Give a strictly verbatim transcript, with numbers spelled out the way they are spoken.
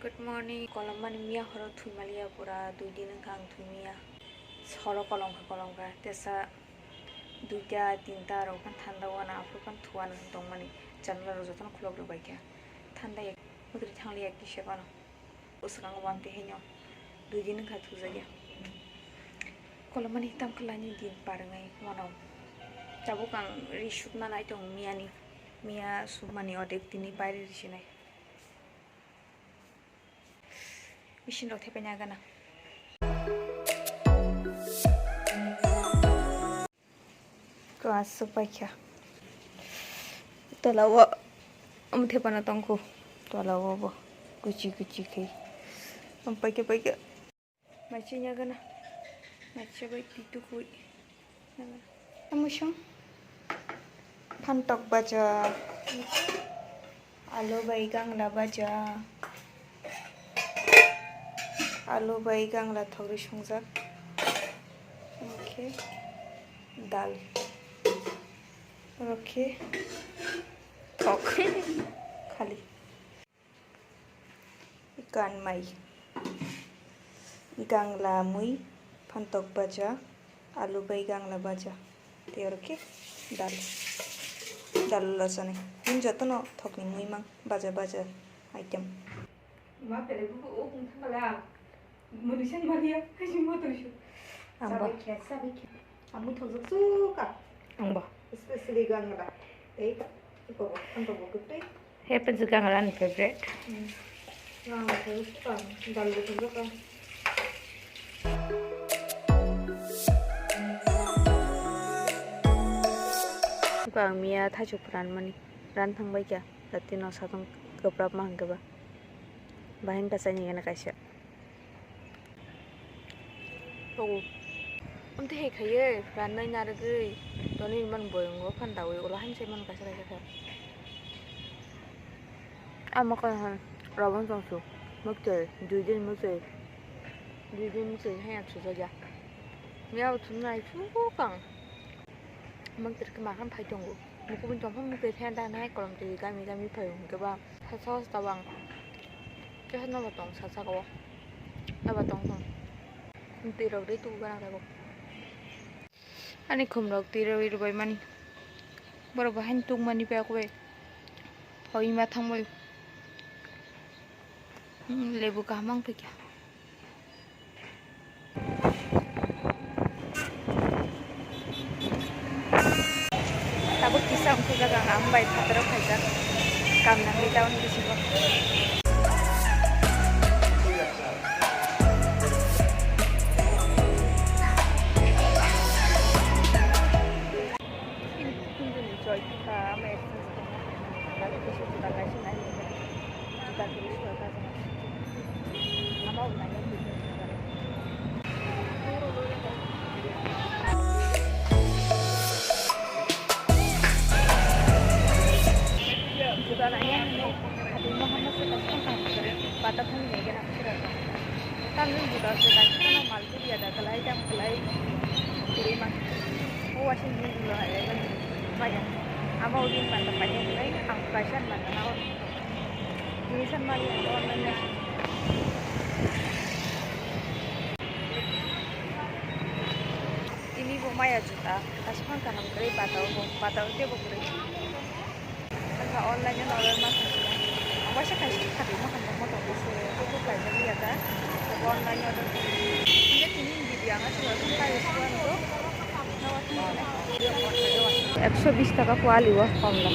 Good morning. Kolom mani miya horo thwi maliya, pura dui din wngkha ang thwi miya. Horo kolom kha, kolom kha. Tesa duita tinta rok khan thanda wana aphuru khan thuana tongmani janala rok jotono khulok rwbaikha. Thanda yak mukri thangli yak kisa bano. Bwskango wamtwi haino dui din wngkha thujakya. Kolom mani tamkhalani din par wngnai wano. Tabuk ang ri sukna nai tong miyani. Miya sukmani odek tini baire risinai. Machine rok thepai nai gana. Ko aswk paikha. Tola o, um, thepana tongkho. Tola o bo kuchi kuchi khe. Um, paikha, paikha. Maichwi nya gana. Maichwi bai twi tukui. Amusung. Phantok baja. Alu bai gangla baja. Alu bai gangla thogri sungjak. Okay. Dal. Okay. Thok. Khali. Ganmai. Gangla mui, phantok baja, alu bai gangla baja. Tei oro khe dal. Dal lachani. Bini jotono thokni muimang baja baja item. Ma pele buku o kung thangala. Muni sen mania, kasi motor shu. Ang ba. Sabai khe, sabai khe. Ang muthok jok suka. Ang ba. Especially gangla. Tei, iko bo, ang bo gutui. He pa jwk ang ani favorite. Hmm. Ang bo suka. Dal bo suka. Suka ang miya thaichuk pran mani. Ran thang bai kya. Lati no satong kwprap ma hwnkhe ba. Bahai wngkha chaini gana kaisa. Togo. Amtwi hai khaiwi rannai narwgwi tonwi man boyongo phan dawi ulo haino sai man kaisa kaisa khe. Amo khe han rabon chongsu muktwi dui din muktwi dui din muktwi haiya sujakya. Miyao thumnai thukang. Muktwi khe ma khan phai tongo. Mukubun tongkha muktwi khe da nai kolom twi gami gami phai hwnkhe ba. Sasak tabang. Kesa nobo tong sasak o. Nobo tong tong. Twi rok dei tubu gana rego. Ani khum rok twi rwi rwbai mani. Borok bahai tuk mani bai kube. Hoi ma thang bai. Hmm, lebu kaham ang pekya. Tabuk kisa wngkha jaga ang bai phataro khaijak. Kam nangwi town bisingo. Hindu ni joy kha ama exercise kha. Tabuk kisa juda kaisa nai. Tamni buda se kaisa no mal kudia da kalai jam kalai kurima. O washing machine lo hai maya. Ama udin mata panya kalai ang kaisa mata na. Nisan mali ang online na. Ini bo maya juta, kasih kan kanam kere batao bo, batao te bo kere. Saka online no order ma khasia. Ang waisa kaisa khatwi ma khamjak ma tongo se, kuku khlaijak ya ta. Saka online order. Hingke tini video ang aswk aswk kaiwi suan do. Ekso bis taka pua liwa komla.